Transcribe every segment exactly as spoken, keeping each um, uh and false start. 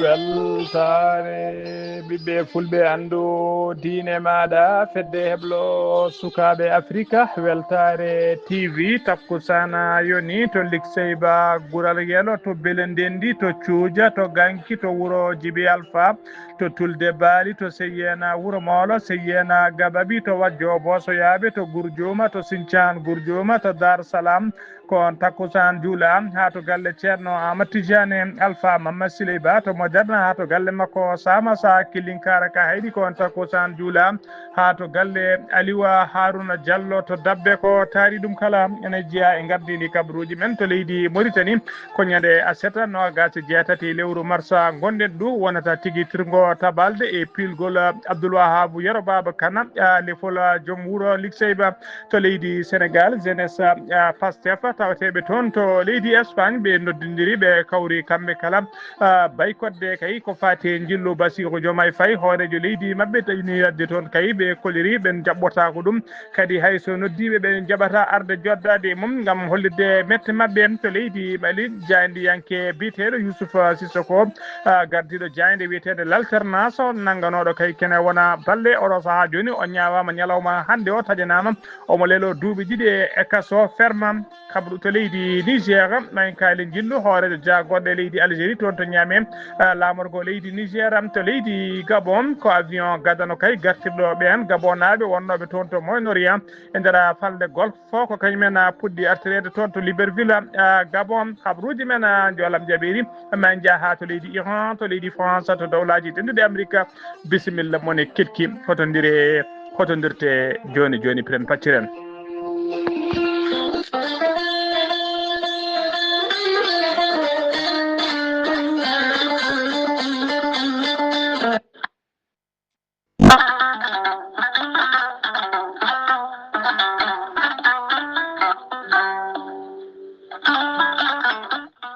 Weltaare ɓiɓɓe fulɓe, anndu diine maaɗa, fedde heblo sukaaɓe Afrika, weltaare T V, takkusaan yoni to Likseyba, Gural Yelo, to Belendendi, to Cuuja, to Ganki, to wuro Jibi Alfa, to Tulde Baali, to Seyyeena Wuro Moolo, Seyyeena Gababi, to Wajjo Boosoyaaɓe, to Gurjuuma, to Sincaan Gurjuuma, to Dar Salaam, ko on takkusaan juula haa to galle Ceerno Aamadu Tijaani Alfa Mamma Siley Ba to Moderna, haa to galle makko Saama Sa Killinkaara ka Hayɗi, ko on takkusaan juula haa to galle Aliwa Haruna Jallo to Dabbe. Ko taari ɗum kala ene jeyaa e ngardiindi kabaruuji men to leydi Moritani. Ko ñande aset noogas e jeetati lewru marsa ngonɗen ɗo, wonata tigitirgo tabalde e piilgol Abdul Wahabu Yero Baaba Kana, a, lefol, a, joom wuro Likseyba to leydi Senegal, jeunesse, a, Pastef tawateeɓe toon to leydi Espagne, ɓe noddindiri, ɓe kawri kamɓe kala, a, baykodde kay ko faati e njillu Basiiru Jomaay Fay, hooreejo leydi maɓɓe, tawi ni yadde toon kay ɓe koliri, ɓen jaɓɓotaako ɗum. Kadi hay so noddiiɓe ɓe jaɓata arde joddaade e mum ngam hollitde mette maɓɓe to leydi Mali, jaayndiyanke biyeteeɗo Youssouf Sissoko, a, gardiiɗo jaaynde wiyeteende L'Alternance, nannganooɗo kay kene wona balle, oɗo sahaa jooni o ñaawaama ñalawma hannde o, taƴanaama omo leloo duuɓi ɗiɗi e kaso ferme. Kabaru to leydi Niger, maa en kaali njillu hooreejo jaagorɗe leydi Algérie toon to Niamey, a, laamorgo leydi Niger, to leydi Gabon, ko avion gadano kay gartirɗo ɓeen Gabonaaɓe wonnooɓe toon to Moyen-Orient e nder falnde Golfe, ko kañum en, a, puɗɗi artireede toon to Libreville, a, Gabon. Kabaruuji men, a, njoolam jaɓeeri, ma en njah haa to leydi Iran, to leydi France, to Dowlaaji Denduɗi Amerika. Bisimilla mon e keɗki, hotondire, hotondirte jooni jooni, piren pacciren.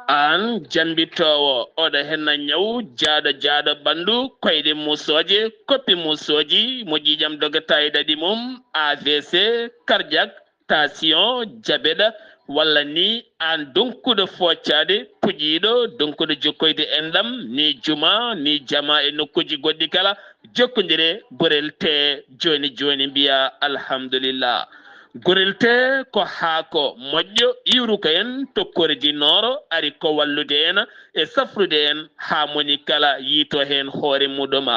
Aan jammbitoowo, oɗo henna ñaw, jaaɗo, jaaɗo ɓanndu, koyɗe muusooje, koppi muusooji, mo ƴiiƴam dogata e ɗaɗi mum, A V C, cardiaque, tension, diabète, walla ni aan donkuɗo foocaade, puƴiiɗo, donkuɗo jokkoyde enɗam, ni juma, ni jama e nokkuuji goɗɗi kala, jokkondire Gorel Tee jooni jooni, mbiya alhamdulillah. Gorel Tee ko haako moƴƴo, iwruka en to kordi nooro, ari ko wallude en e safrude en haa moni kala yiito heen hoore muɗum.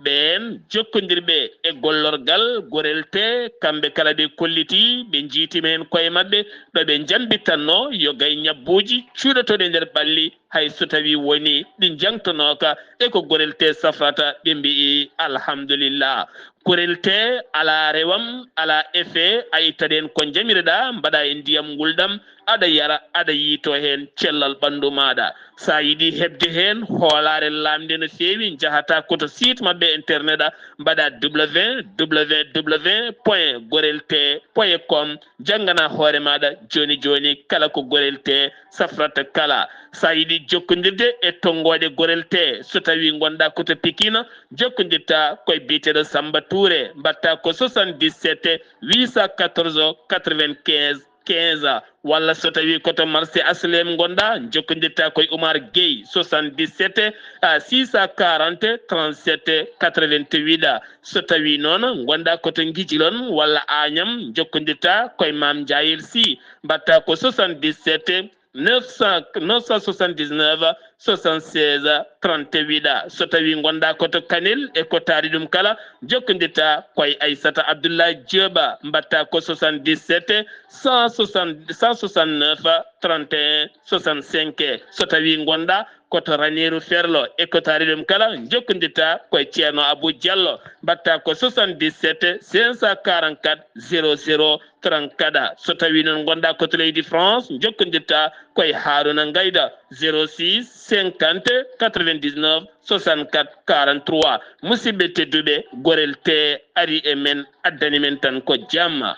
Ɓeen jokkondirɓe e gollorgal Gorel Tee, kamɓe kala ɓe kollitii, ɓe njiytima heen koye maɓɓe, ɗo ɓe njambitanno yo gay ñabbuuji cuuɗotooɗi e nder ɓalli, hay so tawii wonii ɗi njaŋtanooka e ko Gorel Tee safrata, ɓe mbiyi alhamdulillah. Gorel Tee alaa rewam, alaa effet, a ittaɗen ko njamireɗaa, mbaɗaa e ndiyam ngulɗam, aɗa yara, aɗa yiito heen cellal ɓanndu maaɗa. So a yiɗi heɓde heen hoolaare laamnde no feewi, njahataa ko to site maɓɓe internet, a mbaɗa www point gorel tee point com, janngana hoore maaɗa jooni jooni kala ko Gorel Tee safrata kala. So a yiɗi jokkondirde e tonngooɗe Gorel Tee, so tawii ngonɗaa ko to Pikine, jokkondirta koye biyeteeɗo Samba Touré, mbaɗta ko soixante-dix-sept huit cent quatorze quatre-vingt-quinze quinze, walla so tawii ko to marché H L M ngonɗaa, jokkondirta koye Oumar Gueye, soixante-dix-sept six cent quarante trente-sept quatre-vingt-huit. So tawii noon ngonɗaa ko to Ngijilon walla Agnam, jokkondirta koye Mame Ndiayel Sy, mbaɗta ko soixante-dix-sept neuf cent, neuf cent soixante-dix-neuf soixante-seize trente-huit. So tawii ngonɗaa ko to Kanel e ko taari ɗum kala, jokkondirta koye Aissata Abdoulaye Diop, mbaɗta ko soixante-dix-sept cent soixante, cent soixante-neuf trente et un soixante-cinq. So tawii ngonɗaa ko to Raneeru Ferlo e ko taari ɗum kala, jokkondirta koye Ceerno Abou Diallo, mbaɗta ko soixante-dix-sept cinq cent quarante-quatre zéro zéro trente-quatre. So tawii noon ngonɗaa ko to leydi France, jokkondirta koye Haaruna Ngayda, zéro six cinquante quatre-vingt-dix-neuf soixante-quatre quarante-trois. Musidɓe tedduɓe, Gorel Tee ari e men, addani men tan ko jamma.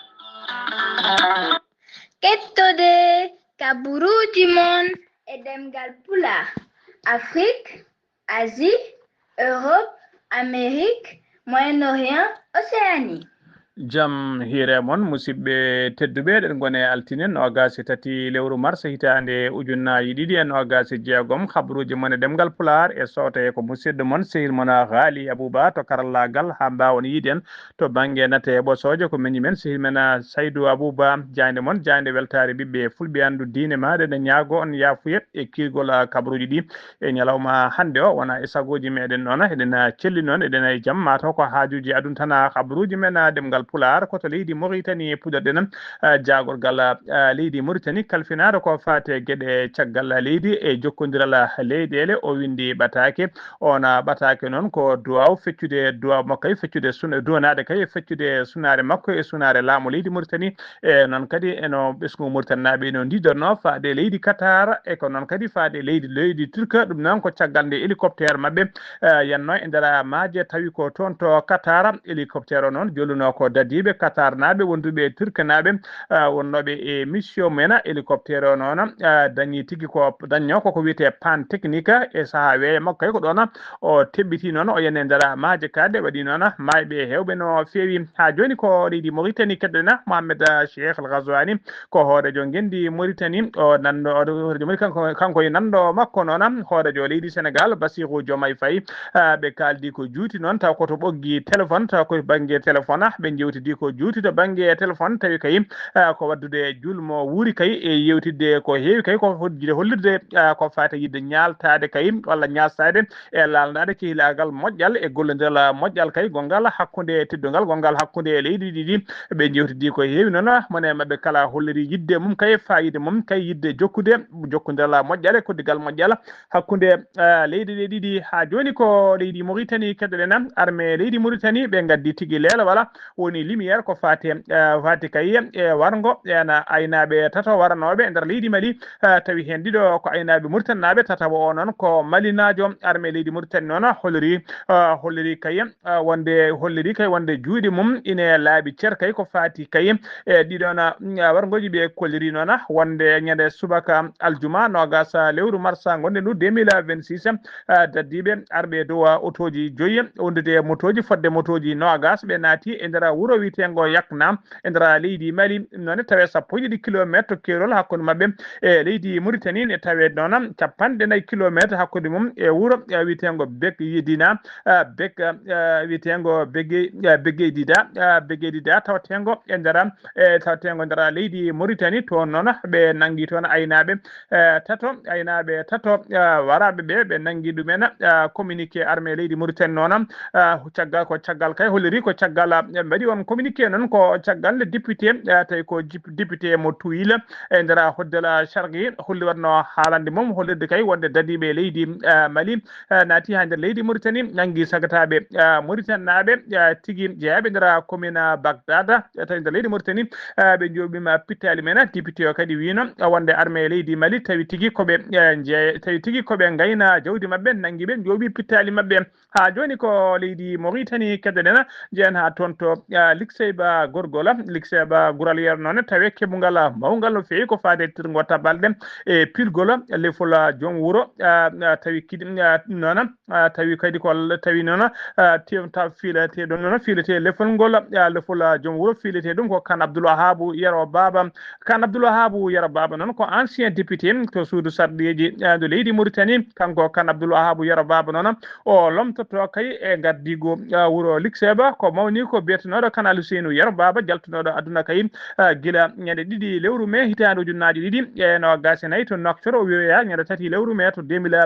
Kettode Kaburuuji mon e ɗemngal Pulaar, Afrik, Asie, Europe, Amérique, Moyen-Orient, Océanie. Jam hiire mon, musidɓe tedduɓe, eɗen ngoni e altine noogaas e tati lewru mars hitaande ujunnaji ɗiɗi e noogaas e jeegom. Habruuji mon e ɗemngal Pulaar e sooto e ko musidɗo mon, sehil mon Haali Abuba to karallaagal haa mbaawon yiiden to bannge nate e ɓosooje ko miñi men, sehil men, ah, Saydu Abuba, jaaynde mon, jaaynde weltaare ɓiɓɓe fulɓe anndu diine maaɗa, ene ñaago on yaafuye e kiirgol, ah, kabruuji ɗi e ñalawma hannde o. Wona e sagooji meɗen noon, eɗen, ah, celli noon, eɗen e jam, mataw ko haajuuji aduna tan, ah, kabruuji men, ah, ɗemngal Pulaar, ko to leydi Moritani puɗɗorɗen, ah, jaagorgal, ah, leydi Moritani kalfinaaɗo ko faati e geɗe caggal leydi e jokkondiral leyɗeele, o winndi ɓataake. On, ah, ɓataake noon ko duwaaw feccude duwaaw makko e feccude sun-, duwanaade kay e feccude sunaare makko e sunaare laamu leydi Moritani. E noon kadi eno ɓesngu Moritannaaɓe eno ndiidorno faade leydi Qatar e ko noon kadi faade leydi, leydi Turka. Ɗum noon ko caggal nde hélicoptère maɓɓe, eh, yannoo e nder maaje tawi ko toon to Qatar. Hélicoptère o noon jolluno ko dadiiɓe Qatarnaaɓe wonduɓe e Turkanaaɓe, ah, wonnooɓe e mission mena. Hélicoptère o noon, ah, dañi tigi ko dañno koko wiyetee panne technique e sahaa weeyo makko kay ko ɗoon o teɓɓiti noon o yani e nder maaje kaaɗe waɗi noon maayɓe heewɓe no feewi. Haa jooni ko leydi Moritani keɗoɗen Mohamed, ah, Cheikh Al Ghazouani ko hooreejo ngenndi Moritani o nanndo o hooreejo Moritani kanko, kanko e nanndo makko noon hooreejo leydi Sénégal Bassirou Diomaye Faye. Ah, ɓe kaaldi ko juuti noon, taw ko to ɓoggi téléphone, taw ko bannge téléphone, ah, ɓe njewtidi ko juuti to bannge téléphone, tawi kay, ah, ko waɗdude julmo wuuri kay e yewtidde ko heewi kay, ko hollitde, hollitde, ah, ko faati yiɗde ñaaltaade kay walla ñaastaade e laalndaade kehilaagal moƴƴal e gollondiral moƴƴal kay gonngal hakkunde teddungal gonngal hakkunde leydi ɗiɗi. Ɓe njewtidi ko heewi noon, mone maɓɓe kala holliri yiɗde mum kay, faayiida mum kay, yiɗde jokkude jokkondiral moƴƴal e koddigal moƴƴal hakkunde, ah, leyɗe ɗe ɗiɗi. Haa jooni ko leydi Moritani keɗoɗen, armée leydi Moritani ɓe ngaddi tigi leelewal woni lumière ko faati, ah, faati kay e warngo ena aynaaɓe tato waranooɓe e nder leydi Mali, ah, tawi heen ɗiɗo ko aynaaɓe Moritannaaɓe, tataɓo o noon ko malinaajo. Armée leydi Moritani noon holliri, ah, holliri kay, ah, wonde, holliri kay wonde juuɗe mum ine laaɓi cer kay ko faati kay e ɗiɗon, ah, warngooji ɓe kolliri noon wonde ñande subaka aljuma noogas lewru marsa ngonɗen ɗo deux mille vingt-six, ah, daddiiɓe arɓe e dow, ah, otooji joyi wondude e motooji fodde motooji noogas ɓe naati e nder wuro wiyeteengo Yakna e nder leydi Mali. Ɗum noon ne tawe sappo e ɗiɗi kilometre to keerol hakkunde maɓɓe e leydi Moritani, ne tawe noon capanɗe nayi kilometre hakkunde mum e wuro, eh, wiyeteengo Bek Yedina, eh, Bek, eh, wiyeteengo Bege, eh, Bege Dida, eh, Bege Dida tawteengo e nder, eh, tawteengo nder leydi Moritani. Toon noon ɓe nanngi toon aynaaɓe, eh, tato, aynaaɓe tato, eh, waraaɓe ɓe, ɓe nanngi ɗumen, eh, communiqué armée leydi Moritani noon, eh, caggal, ko caggal kay holliri ko caggal, eh, mbaɗi on communiqué noon ko caggal nde député, eh, tawi ko jip-, député mo Tuwil e nder Hoddala Sharqi holli waɗno haalande mum hollirde kay wonde dadiiɓe leydi, eh, Mali, eh, naati haa nder leydi Moritani, nanngi sagataaɓe, eh, Moritannaaɓe, eh, tigi jeyaaɓe nder commune Bagdad, eh, tawi nder leydi Moritani, eh, ɓe njooɓiima pittaali men. Député o kadi wiino, eh, wonde armée leydi Mali tawi tigi ko ɓe, eh, nje-, tawi tigi ko ɓe ngayna jawdi maɓɓe, nanngi ɓe, njooɓi pittaali maɓɓe. Haa jooni ko leydi Moritani keɗoɗen, njeyen haa toon to, ah, Likseyba Gorgola, Likseyba Guralyer noon tawi keɓungal mawngal no feewi ko faade tirngo tabalɗe e pirgol lefol joom wuro, ah, ah, tawi kiɗi, ah, noon, ah, tawi kadi ko l-, tawi noon, ah, te-, ta-, fiiletee ɗum noon, fiiletee lefol ngol, ah, lefol, ah, joom wuro fiiletee ɗum ko Kan Abdoul Wahabu Yero Baba. Kan Abdoul Wahabu Yero Baba noon ko ancien député to suudu sarɗiyeeji, ah, ndu leydi Moritani. Kanko Kan Abdoul Wahabu Yero Baba noon o lomtoto kay e ngardiigu, ah, wuro Likseba ko mawni ko biyetenooɗo Kan Alseynu Yero Baba jaltunooɗo aduna kay, ah, gila ñande ɗiɗi lewru mee hitaande ujunnaaji ɗiɗi e noogaas e nayi to Nouakchott, o wiyoya ñande tati lewru mee to deux mille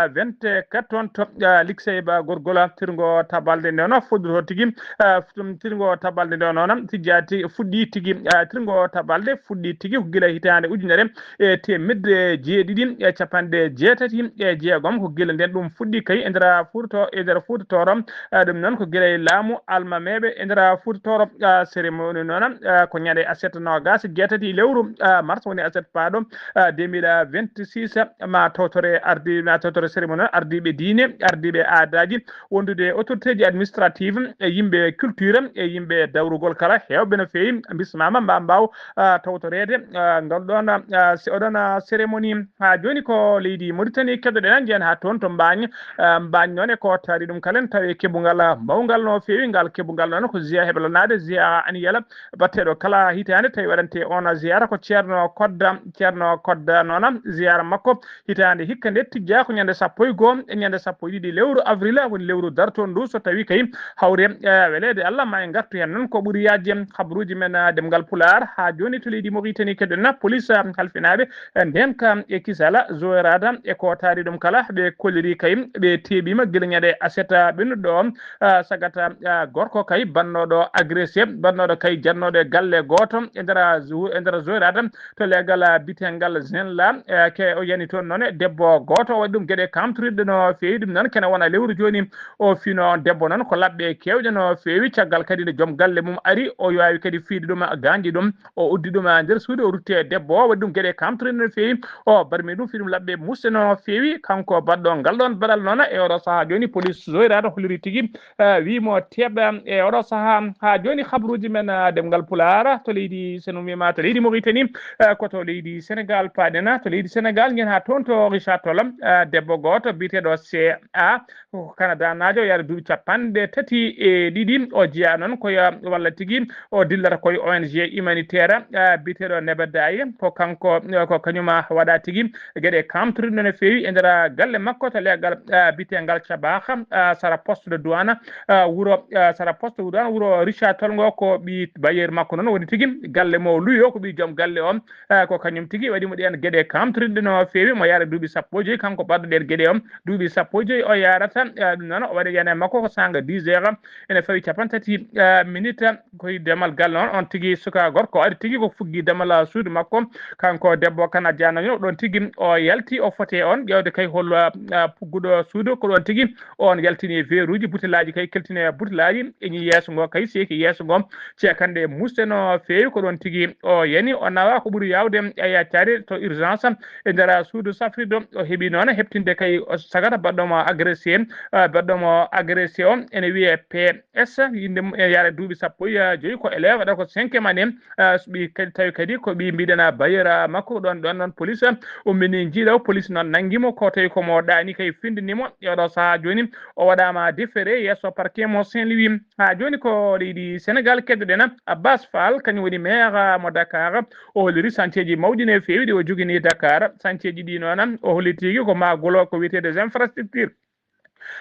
vingt-quatre toon to, ah, Likseba Gorgola tirngo tabalde nde noon foddoto tigi, ah, tum tirngo tabalde nde noon tijjaati fuɗɗi tigi, ah, tirngo tabalde fuɗɗi tigi ko gila hitaande ujunere e teemedde jeeɗiɗi e capanɗe jeetati e jeegom ko gila nden ɗum fuɗɗi kay e nder Fuuta to-, e nder Fuuta Tooro. Ah, ɗum noon ko gila e laamu almameeɓe e nder Fuuta Tooro, ah, cérémonie noon, ah, ko ñande aset noogaas e jeetati lewru, ah, mars, woni aset paaɗo, ah, deux mille vingt-six, ma tawtore ardi-, ma tawtore cérémonie noon ardiiɓe diine, ardiiɓe aadaaji, wondude e autorité ji administrative, e yimɓe culture, e yimɓe dawrugol kala, heewɓe no feewi bismaama, mba mbaaw, ah, tawtoreede, ah, ngal ɗoon, ah, se-, oɗon, ah, cérémonie. Haa jooni ko leydi Mauritanie keɗoɗen, njeyen haa toon to Mbaañ. Ah, Mbaañ noon e ko taari ɗum kala en tawi keɓungal, ah, mawngal no feewi. Ngal keɓungal noon ko ziya heblanaade, ziya aniyela, batteɗo kala hitaande tawi waɗante on ziyaara ko Ceerno Kodda. Ceerno Kodda noon, ziyaara makko hitaande hikka nde tijjaa ko ñande sappo e goo e ñande sappo e ɗiɗi lewru avril, woni lewru dartoondu ndu, so tawi kay hawre, eh, weleede Allah ma en ngartu heen noon ko ɓuri yaajde. Habruuji men, eh, ɗemngal Pulaar haa jooni to leydi Mauritanie keɗen na police, eh, halfinaaɓe, eh, ndeenka e kisala, zoyraada e ko taari ɗum kala, ɓe kolliri kay ɓe teeɓiima gila ñande aset ɓennuɗo o, ah, sagata, ah, gorko kay bannooɗo agressé, bannooɗo kay jannooɗo e galle gooto e nder, ah, zu-, e nder zoyraade to leegal, ah, bitengal Zenla, eh, ke o yani toon noon e debbo gooto, o waɗi ɗum geɗe kamtoriɗɗe no feewi. Ɗum noon kene wona lewru jooni o fino debbo noon ko laɓɓe keewɗe no feewi. Caggal kadi nde joom galle mum ari, o yaawi kadi fiide ɗum, gañji ɗum, o uddi ɗum, ah, nder suudu, o rutti e debbo o, waɗi ɗum geɗe kamtoriɗɗe no feewi. O barmi ɗum, fii ɗum laɓɓe musse no feewi. Kanko baɗɗo ngal ɗoon baɗal noon, e oɗo sahaa jooni, police zoyraade holliri tigi, eh, wii mo teeɓa e oɗo sahaa. Haa jooni, habruuji men, eh, ɗemngal Pulaar to leydi, so no wiima to leydi Mauritanie, eh, ko to leydi Sénégal paaɗen. To leydi Sénégal, ngen haa toon to Richard Toll, eh, debbo gooto biyeteeɗo C A, ko Kanadanaajo, yaade duuɓi capanɗe tati e ɗiɗi. O jeyaa noon ko ya-, walla tigi o dillata koye O N G humanitaire, ah, biyeteeɗo Nebadaye. Ko kanko, eh, ko kañum, ah, waɗa tigi geɗe kamtoriɗe no feewi e nder, ah, galle makko to leegal, ah, biyeteengal Cabaha, ah, sara poste de douane, ah, wuro, ah, sara poste de douane wuro Richard Toll ngo. Ko ɓii bailleur makko noon woni tigi galle mo luyo, ko ɓii joom galle o. Ah, ko kañum tigi waɗi mo ɗeen geɗe kamtoriɗe no feewi, mo yaare duuɓi sappo e joyi, kanko baɗɗo ɗeen geɗe o, duuɓi sappo e joyi o yaarata. Ah, ɗum noon o waɗi yana e makko ko saanga dix heures, ene fawi capanɗe tati, ah, minute, koye damal galle on. On tigi suka gorko ari tigi ko fuggi damal, ah, suudu makko, kanko debbo kana janaño ɗon tigi o yalti, o fote on ƴeewde kay hol, ah, ah, pugguɗo suudu, ko ɗon tigi on yaltini veeruuji, butelaaji kay keltini butelaaji, eñi yeeso ngo kay, seeki yeeso ngo, ceekanɗe muste no feewi. Ko ɗon tigi o yani, o nawa ko ɓuri yaawde e yaccaade to urgence e nder suudu safrirɗo. O heɓi noon heɓtinde kay o sagata baɗɗo mo agressé, ah, baɗɗo mo agressé o ene wiyee P S, innde mum ene yaara duuɓi sappo e joyi, ko élève, waɗa ko cinquième année. Ah, so ɓii kadi, tawi kadi ko ɓii mbiɗen, ah, bailleur, ah, makko ɗon, ɗon, ɗon police, ah, ummini jiilaw, police noon nanngi mo, ko tawi ko mo ɗaani kay findini mo. E oɗo sahaa jooni o waɗaama déféré yeeso parquet mo Saint-Louis. Haa jooni ko leydi Sénégal keddoɗen. Abbas Fall, kañum woni maire, ah, mo Dakar. O holliri santieeji mawɗi no feewi ɗi o jogini Dakar. Santieeji ɗi noon o holliti ko maa golo ko wiyetee des infrastructures,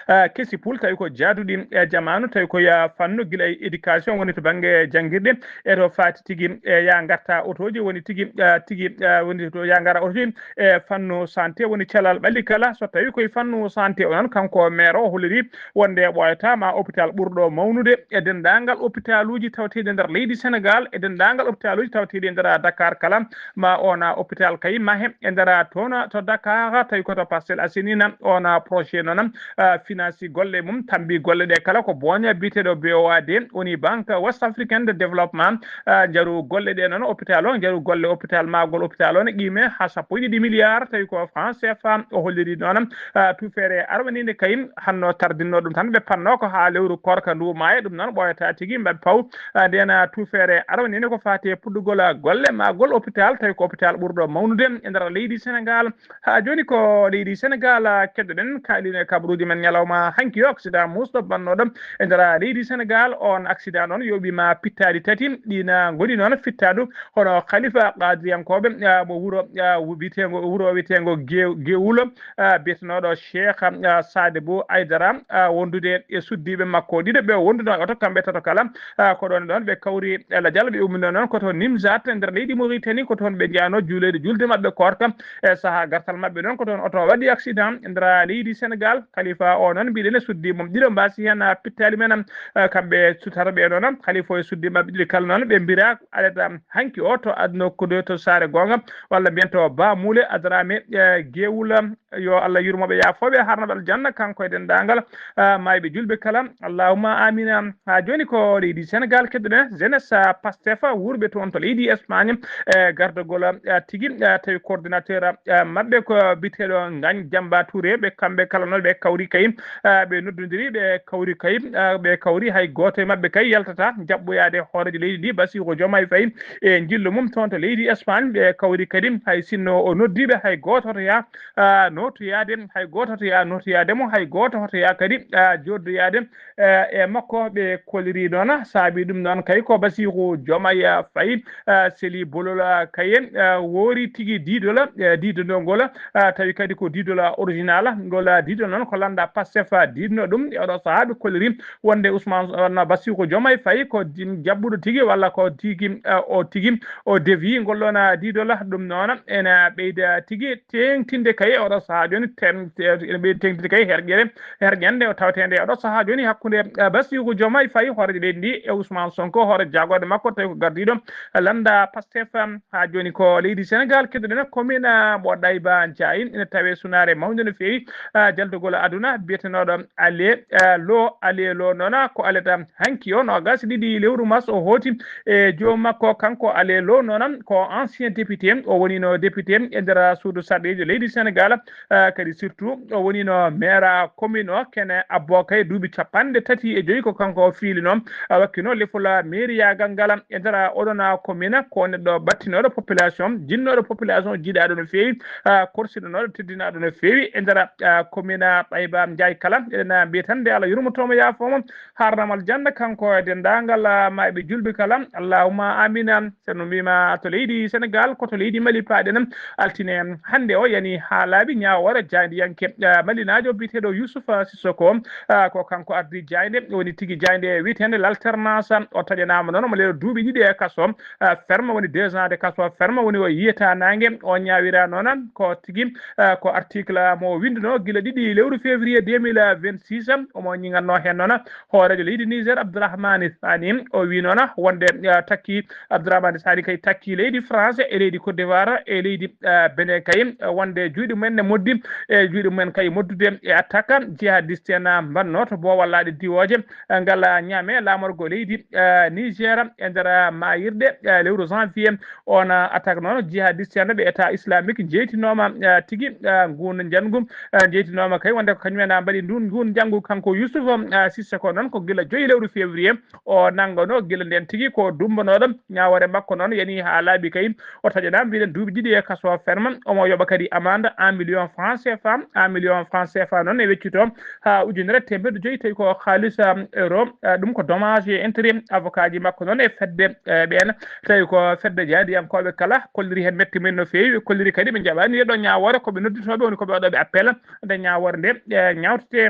ah, kesi pul, tawi ko jaaduɗi e jamaanu, tawi ko ya fannu gila e éducation woni to bannge janngirɗe, e to faati tigi e ya ngarta otooji woni tigi, ah, tigi, ah, woni to ya ngara otooji e fannu santé woni calal ɓalli kala. So tawi koye fannu santé o noon, kanko maire o holliri wonde ɓooyata ma hôpital ɓurɗo mawnude e denndaangal hôpitaluuji tawteeɗi e nder leydi Sénégal, e denndaangal hôpitaluuji tawteeɗi e nder Dakar kala, ma ona hôpital kay mahe e nder toon to Dakar, tawi ko to Parcelles Assainies. Ona projet noon, ah, finance golle mum, tambi golle ɗe kala ko booña biyeteeɗo B O A D, woni Banque Ouest Africaine de Développement, ah, njaru golle ɗe noon hôpital o, njaru golle hôpital, maagol hôpital o ne qiime haa sappo e ɗiɗi milliards, tawi ko franc C F A. O holliri noon, ah, tuufeere arwaniinde kay hanno tardinno ɗum tan, ɓe panno ko haa lewru koorka ndu maaya. Ɗum noon ɓooyata tigi mbaɗ paw, ah, ndeen, ah, tuufeere arwaniinde ko faati e puɗɗugol, ah, golle maagol hôpital, tawi ko hôpital ɓurɗo mawnude e nder leydi Sénégal. Haa jooni ko leydi Sénégal, ah, keddoɗen, kaalin e kabaruuji men ñalawma hanki o, accident muusɗo bannooɗo e nder leydi Sénégal. On accident noon yooɓiima pittaaɗi tati, ɗi na ngoni noon fittaandu hono Khalifa Qadiriyankooɓe, ah, mo wuro, ah, wiyeteengo, wuro wiyeteengo Ge-, Gewulo, ah, biyetenooɗo Cheikh, ah, Sadibou Aidara, ah, wondude e suddiiɓe makko ɗiɗo ɓe wonduno e oto kamɓe tato kala. Ah, ko ɗon ɗon ɓe kawri e lajal, ɓe ummino noon ko to Nimzat nder leydi Mauritanie, ko toon ɓe njaano juuleede julde maɓɓe koorka. E sahaa gartal maɓɓe noon ko toon oto waɗi accident nder leydi Sénégal. Khalifa o noon mbiɗen e suddi mum ɗiɗo mbaasi heen, ah, pittaali men, ah, kamɓe sutata ɓe noon. Khalifa o e suddi maɓɓe ɗiɗi kala noon ɓe mbira alata hanki o to aduna ko to saare goonga, walla mbiyen to Ba Moule Adrame, eh, Gewul, yo Allah yurmo ɓe, yaafo ɓe, harna ɓe aljanna, kanko e denndaangal, ah, maayɓe julɓe kala. Allahumma amina. Haa jooni ko leydi Senegal keddoɗen, jeunesse, ah, Pastef, wuurɓe toon to leydi Espagne, e gardagol, ah, tigi, ah, tawi coordinateur, ah, maɓɓe ko biyeteeɗo Ngagne Diamba Touré. Ɓe kamɓe kala noon ɓe kawri kay, ah, ɓe noddondiri, ɓe kawri kay, ah, ɓe kawri, hay gooto e maɓɓe kay yaltata jaɓɓoyaade hooreejo leydi ndi, Bassirou Diomaye Faye, e njillu mum toon to leydi Espagne. Ɓe kawri kadi, hay sinno o noddiiɓe, hay gooto hoto yaa, ah, nootoyaade, hay gooto hoto yaa nootoyaade mo, hay gooto hoto yaa kadi, ah, jooɗoyaade, eh, e makko. Ɓe kolliri noon, saabi ɗum noon kay ko Bassirou Diomaye Faye, ah, seli bolol, ah, kay, ah, woori tigi diidol, eh, diidol ngol, ah, tawi kadi ko diidol original. Ngol, ah, diidol noon ko lannda Pastef, ah, diidno ɗum. E oɗo sahaa ɓe kolliri wonde Ousmane, wonno Bassirou Diomaye Faye ko dim-, jaɓɓuɗo tigi walla ko tigi, ah, o tigi o devi ngol ɗoon, ah, diidol. Ɗum noon ene ɓeyda tigi teeŋtinde kay e oɗo sahaa jooni, ten-, ene ɓeyda teeŋtinde kay herƴere, herƴande o tawteende e oɗo sahaa jooni hakkunde, ah, Bassirou Diomaye Faye, hooreejo leydi ndi, e Ousmane Sonko, hoore jaagorɗe makko, tawi ko gardiiɗo lannda Pastef. Haa jooni ko leydi Senegal keddoɗen, commune, ah, mo Dayba Ndiaye, ene tawee sunaare mawnde no feewi, ah, jaldugol aduna, biyetenooɗo Ale, ah, Lo, Ale Lo noon, ko aleta hanki o, noogaas e ɗiɗi lewru mars, o hooti e joom makko. Kanko Ale Lo noon ko ancien député, o wonino député e nder suudu sarɗiiji leydi Senegal, ah, kadi surtout o wonino maire commune o, kene abbo kay duuɓi capanɗe tati e joyi ko kanko o fiilino, ah, wakkino lefol mairiyaagal ngal e nder oɗon commune. Ko neɗɗo battinooɗo population, jinnooɗo population, jiɗaaɗo no feewi, ah, korsinanooɗo, teddinaaɗo no feewi e nder, ah, commune Dayba Ndiaye kala. Eɗen mbiya tan nde Allah yurmoto mo, yaafo mo, harnam aljanna, kanko e denndaangal, ah, maayɓe julɓe kala. Allahumma amina. So no mbiymi to leydi Senegal, ko to leydi Mali paaɗen. Altine hannde o yani haa laaɓi ñaawoore jaayndiyanke, ah, malinaajo biyeteeɗo Youssouf Sissoko, ah, ko kanko ardi jaaynde, woni tigi jaaynde wiyeteende L'Alternance. O taƴanaama noon mo leelo duuɓi ɗiɗi e kaso, ah, ferme, woni deux ans de kaso ferme, woni o yiyata naange. O ñaawira noon ko tigi, ah, ko article mo o winndunoo gila ɗiɗi lewru février deux mille vingt-six. Omo ñiŋatnoo heen noon hooreejo leydi Niger, Abdourahmane Tchiani. O wi noon wonde, ah, takki Abdourahmane Tchiani kay takki leydi France e leydi Côte d'Ivoire e leydi, ah, Benin kay, ah, wonde juuɗe mumen ne moddi e juuɗe mumen kay moddude e attaque jihadiste en, ah, mbanno to boowal laaɗe diwooje, ah, ngal, ah, ñaame laamorgo leydi, ah, Niger e nder, ah, maayirɗe, ah, lewru janvier. On, ah, attaque noon jihadiste en ɓe État islamique jeytinooma, ah, tigi, ah, ngun njanngu, ah, jeytinooma kay wonde ko kañum en, ah, mbaɗi ndun, ngun njanngu. Kanko Youssouf, ah, Sissoko noon ko gila joyi lewru février o nannganoo, gila ndeen tigi ko dummbanooɗo. Ñaawoore makko noon yani haa laaɓi kay. O taƴanaama, mbiɗen, duuɓi ɗiɗi e kaso ferme. Omo yoɓa kadi amande un million francs C F A. Un million francs C F A noon e weccitoo haa ujunere teemedde joyi, tawi ko kaalis, um, euro. Eh, ɗum ko dommage et intérêt. Avocat ji makko noon e fedde, eh, ɓeen, tawi ko fedde jaayndiyankooɓe kala, kolliri heen mette mumen no feewi. Ɓe kolliri kadi ɓe njaɓaani nde ɗo ñaawoore, ko ɓe nodditooɓe, woni ko ɓe waɗooɓe appel. Nde ñaawoore nde, eh, ñaawtetee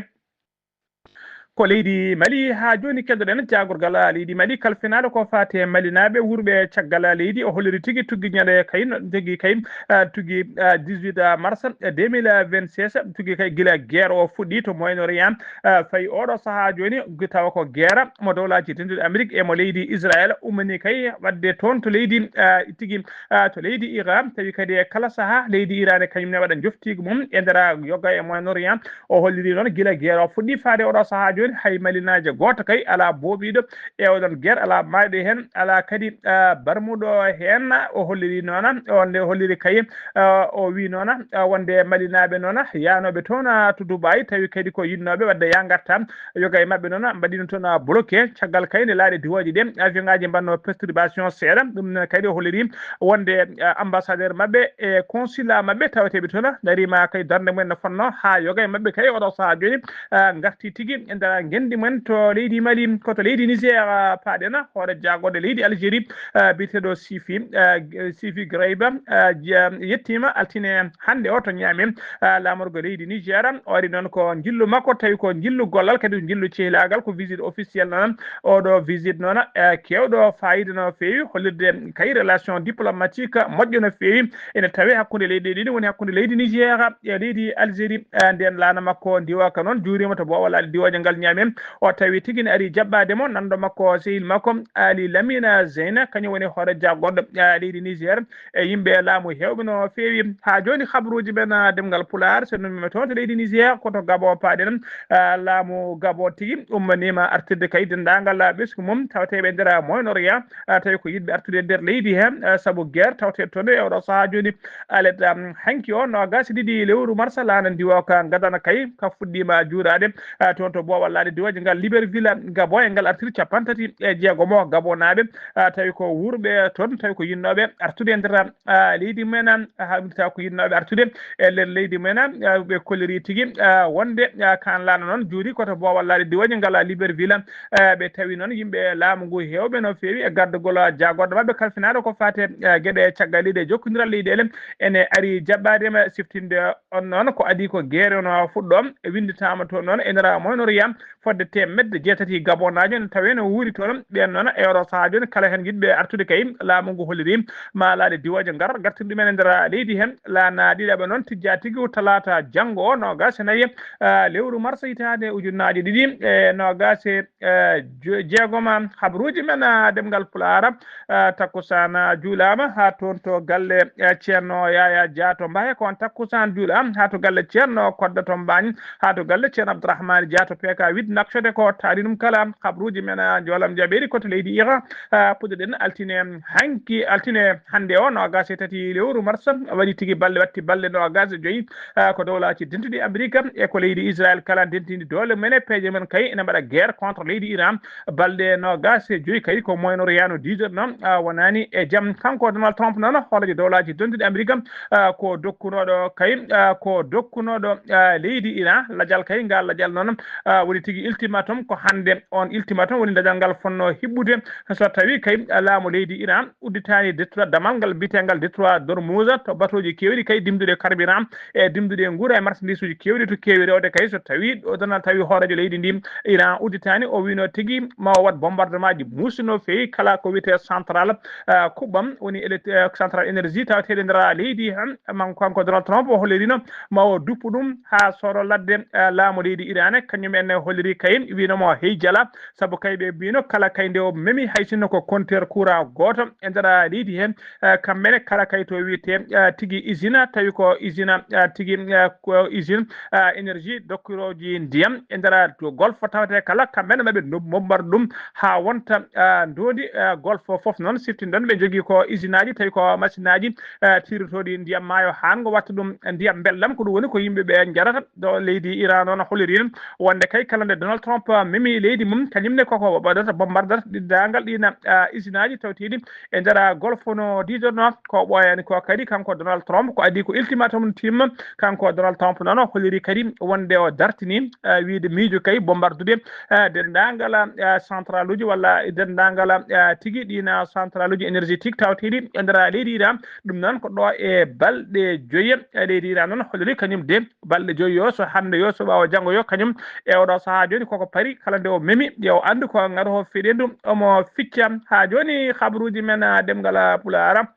ko leydi Mali. Haa jooni keddoɗen jaagorgal leydi Mali kalfinaɗo ko faati e malinaaɓe wuurɓe caggal leydi. O holliri tigi tuggi ñande kay, no tigi kay, ah, tuggi, ah, dix-huit mars deux mille vingt-six, tuggi kay gila guerre o fuɗɗi to Moyen-Orient, ah, fayi oɗo sahaa jooni, tawa ko guerre mo Dowlaaji Dentuɗi Amérique e mo leydi Israël ummani kay waɗde toon to leydi, ah, tigi, ah, to leydi Iran. Tawi kadi e kala sahaa leydi Iran e kañum ne waɗa njoftiigu mum e nder yoga e Moyen-Orient. O holliri noon gila guerre o fuɗɗi faade oɗo sahaa jooni, hay malinaajo gooto kay alaa boobiiɗo e oɗon guerre, alaa maayɗo heen, alaa kadi, ah, barmuɗo heen. O holliri noon, o nde holliri kay, ah, o wi noon, ah, wonde malinaaɓe noon yaanooɓe toon, ah, to Dubai, tawi kadi ko yiɗnooɓe waɗde yaa ngarta, yoga e maɓɓe noon mbaɗino toon, ah, bloqué. Caggal kay nde laaɗe diwooje ɗe, avion ngaaji mbanno perturbation seeɗa. Ɗum noon kadi o holliri wonde, ah, ambassadeur maɓɓe e consulat maɓɓe taweteeɓe toon dariima kay darnde mumen no fotnoo haa yoga e maɓɓe kay oɗo sahaa jooni, ah, ngarti tigi e nder ngenndi mumen to leydi Mali, ko to leydi Niger, ah, paaɗen. Hoore jaagorɗe leydi Algérie, ah, biyeteeɗo Sifi, ah, Sifi Graiba, ah, je-, yettiima altine hannde o to Niamey, ah, laamorgo leydi Niger. O ari noon ko njillu makko, tawi ko njillu gollal, kadi ko njillu cehilaagal, ko visite officielle noon. Oɗo visite noon, eh, keewɗo faayiida no feewi, hollirde kay relation diplomatique moƴƴo no feewi ene tawee hakkunde leyɗe ɗiɗi, woni hakkunde leydi Niger e leydi Algérie. Eh, nden laana makko ndiwaka noon juuriima to boowal laaɗe diwooje ngal Niamey. O tawi tigi ne ari jaɓɓaade mo, nanndo makko, sehil makko, Ali Lamina Zeyna, kañum woni hoore jagorɗo, eh, leydi Niger. E yimɓe laamu heewɓe no feewi. Haa jooni, habruuji men, ah, Demngal Pulaar, so numi toon to leydi Niger, ko to Gabon paaɗen. Ah, laamu Gabon tigi ummaniima artirde kay denndaangal, ah, ɓesngu mum, tawateeɓe e nder, ah, Moyen Orient. Ah, tawi ko yiɗɓe artude e nder leydi he, ah, sabu guerre tawateeɗo toon e oɗo sahaa jooni. Alet, am, hanki o, noogaas e ɗiɗi lewru marsa, laana ndiwo ka Gadana kay, ka fuɗɗiima juuraade, ah, toon to boowal laaɗe diwalji ngal Libreville, Gabon, e ngal artiri capanɗe tati e jeegomo Gabonaaɓe, ah, tawi ko wuurɓe toon, tawi ko yiɗnooɓe artude e nder, ah, leydi men, ah, haa tawi ko yiɗnooɓe artude e nder leydi men, ah, ɓe kolliri tigi, ah, wonde, ah, kaan laana noon juuri ko to boowal laaɗe diwalji ngal Libreville, ah, ɓe tawi noon yimɓe laamu ngu heewɓe no feewi e gardugol, ah, jaagorɗo maɓɓe kalfinaaɗo ko faate, ah, geɗe caggal leydi e jokkondiral leyɗeele, ene ari jaɓɓaade ma siftinde on noon ko adii ko geere no fuɗɗo, e winnditaama toon noon e nder Moyen Orient, fodde teemedde jeetati Gabonaajo ne tawee no wuuri toon. Ɓeen noon e oɗo sahaa jooni, kala heen yiɗɓe artude kay, laamu ngu holliri ma laaɗe diwalji ngar, gartiri ɗumen e nder leydi heen. Laana ɗiɗaɓa noon tijjaa tigi ko talaata janngo o, noogaas e nayi, ah, lewru mars hitaande ujunnaaje ɗiɗi e noogaas e, eh, jo-, jeegom. Habruuji men, ah, Demngal Pulaar, ah, takkusaan, ah, juulaama haa toon to galle, eh, Ceerno Yaya Dia to Mbaye, ko on takkusaan juulaama haa to galle Ceerno Kodda to Mbaañ, haa to galle Ceerno Abdourahmane Dia to P K huit Nouakchott, ko taari ɗum kala. Habruuji men, ah, njoolam jaɓeeri ko to leydi Iran, ah, puɗɗoɗen altine hanki, altine hannde o, noogaas e tati lewru mars, waɗi tigi balɗe, watti balɗe noogaas e joyi, ah, ko Dowlaaji Dentuɗi Amerik e ko leydi Israel kala ndentini doole mum e peeje mum kay ene mbaɗa guerre contre leydi Iran. Balɗe noogaas e joyi kadi ko Moyen Orient no diidorno, ah, wonaani e jam. Kanko Donald Trump noon, hooreejo Dowlaaji Dentuɗi Amerik, ah, ko dokkunooɗo kay, ah, ko dokkunooɗo, ah, leydi Iran lajal kay, ngal lajal noon, ah, woni tigi ultimatum, ko hannde on ultimatum woni lajal ngal fotnoo hiɓɓude. So tawi kay laamu leydi Iran udditaani détroit, damal ngal biyeteengal détroit d'Ormuz, to batooji keewɗi kay dimduɗe carburant e dimduɗe nguura e marchandisuuji keewɗi to keewi rewde kay, so tawi ɗo Donald tawi hooreejo leydi ndi Iran udditaani, o wiino tigi ma o waɗ bombardement ji muusi no feewi kala ko wiyetee central, ah, kuɓɓam, woni élect-, ah, central énergie tawateeɗe nder leydi heen. Man kanko Donald Trump o hollirino ma o duppu ɗum haa sooro ladde, ah, laamu leydi Iran, kañum en holliri kay, wiino mo hey jala, sabu kay ɓe mbino kala kay nde o memi hay sinno ko compteur courant gooto e nder leydi heen, eh, kamɓe ne kala kay to wiyetee, eh, tigi usine, tawi ko usine, eh, tigi, eh, ko usine, eh, énergie dokkirooji ndiyam e nder to golfe tawetee kala kamɓe ne maɓe no-, mommbar ɗum haa wonta, eh, ndoondi, eh, golfe fof noon siftinɗon ɓe njogii ko usinaaji tawi ko masinaaji, eh, tiirotooɗi ndiyam maayo haan ngo watta ɗum ndiyam mbelɗam, ko ɗum woni ko yimɓe ɓe njarata. Ɗo leydi Iran noon holliri wonde kay kala nde Donald Trump memi leydi mum, kañum ne koko waɗata bombardata ɗiddaangal ɗiin, ah, isinaaji tawtiiɗi e nder golfe no diidorno ko ɓooyaani ko. Kadi kanko Donald Trump ko adii ko ultimatum timma. Kanko Donald Trump noon holliri kadi wonde o dartini, ah, wiide miijo kay bombardude, ah, denndaangal, ah, centraluuji walla denndaangal, ah, tigi ɗiin centraluuji énergétique tawtiiɗi e nder leydi Iran. Ɗum noon ko ɗo e balɗe joyi, e leydi Iran noon holliri kañum de balɗe joyi yo, so hannde yo, so ɓaawo janngo yo, kañum e oɗo sahaa jooni koko pari, kala nde o memi, yo o anndu ko ngaroho feɗendu, omo ficca. Haa jooni, habruuji men, ah, ɗemngal, ah, Pulaar.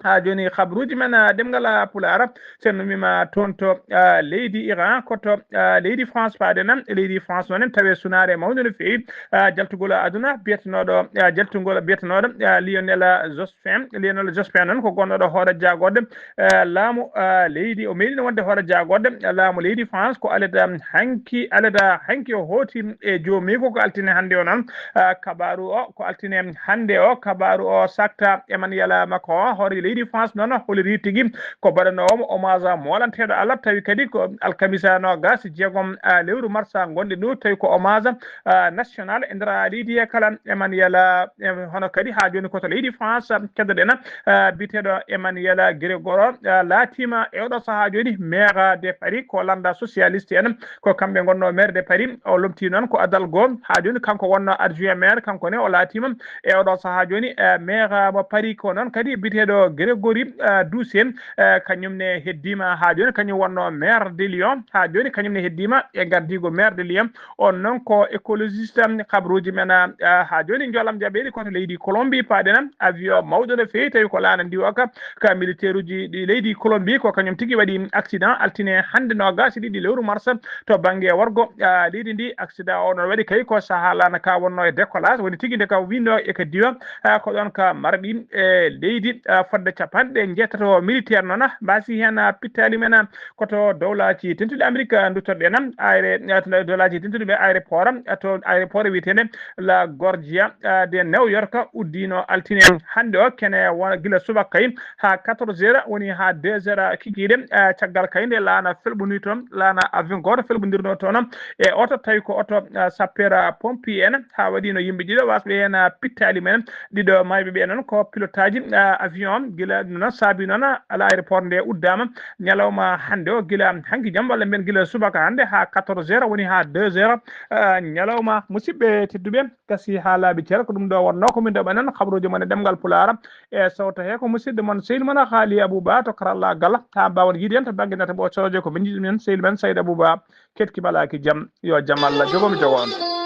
Haa jooni, habruuji men, ah, ɗemngal, ah, Pulaar, so en numiima toon to, ah, leydi Iran, ko to, ah, leydi France paaɗen. Leydi France noon en tawi sunaare mawnde no feewi, ah, jaltugol aduna biyetenooɗo, ah, jaltugol biyetenooɗo, ah, Lionel Jospin. Lionel Jospin noon ko gonnooɗo hoore jaagorɗe, eh, laamu, eh, leydi, o meeɗino wonde hoore jaagorɗe, eh, laamu leydi France. Ko alada hanki, alada hanki o hooti e joomiiko ko altine hannde o noon. Eh, kabaaru o ko altine hannde o, kabaaru o sakta. Emmanuel Macron, hoore leydi France noon, holliri tigi ko mbaɗanoowo mo hommage moolanteeɗo Allah, tawi kadi ko alkamisa noogaas e jeegom, eh, lewru marsa ngonɗen ɗo, tawi ko hommage, eh, national e nder leydi he kala. Emmanuel, eh, hono kadi haa jooni ko to leydi France, keddoɗen, eh, biyeteeɗo Emmanuel Grégoire, eh, laatiima e oɗo sahaa jooni maire de Paris, ko lannda socialiste en, ko kamɓe ngonnoo maire de Paris. O lomtii noon ko adal goo, haa jooni kanko wonnoo adjoint maire, kanko ne o laatiima e oɗo sahaa jooni, eh, maire mo Paris. Ko noon kadi biyeteeɗo Grégory Doucet, kañum ne heddiima haa jooni, kañum wonnoo maire de Lyon, haa jooni kañum ne heddiima e gardiigo maire de Lyon. On noon ko écologiste, kabruuji men haa jooni njoolam jaɓeeɗi ko to leydi Colombie paaɗen. Avion mawɗo no feewi, tawi ko laana ndiwaka ka militaire uji ɗi leydi Colombie, ko kañum tigi waɗi accident altine hannde noogaas e ɗiɗi lewru mars to bannge worgo leydi ndi. Accident o noon waɗi kay ko sahaa laana ka wonnoo e décollage, woni tigi nde ka winnoo e ka diwa, ko ɗoon ka marɓi e leydi fodde capanɗe njeetato militaire noon mbaasi heen pittaali men. Ko to dowlaaji tentuɗi Amerik nduttorɗen ayre, to dowlaaji tentuɗi ɓe aéroport, to aéroport wiyeteende La Guardia de New York uddino altine hannde o kene wona gila subaka kay haa quatorze heures, woni haa deux heures kikiiɗe. Caggal kay nde laana felɓundi toon, laana avion gooto felɓundirno toon e oto, tawi ko oto sapeur pompier en, haa waɗino yimɓe ɗiɗo wasɓe heen pittaali men. Ɗiɗo mayɓe ɓe noon ko pilotaji avion on, gila noon saabi noon ala aéroport nde uddama ñalawma hannde o, gila hanki jam walla mbiyen gila subaka hannde haa quatorze heures, woni haa deux heures ñalawma. Musidɓe tedduɓe, kasi haa laaɓi cer, ko ɗum ɗo wonnoo ko min ɗoɓa noon kabaruuji mon e ɗemngal Pulaar e sawto he ko musidɗo mon sehil mon Haali Abouba to karalla gala, haa mbaawen yiide en to bannge nata ɓo soje ko min jiɗi men sehil men Sayd Abouba. Ketki malaaki jam, yo jam Allah jogomi jogo on.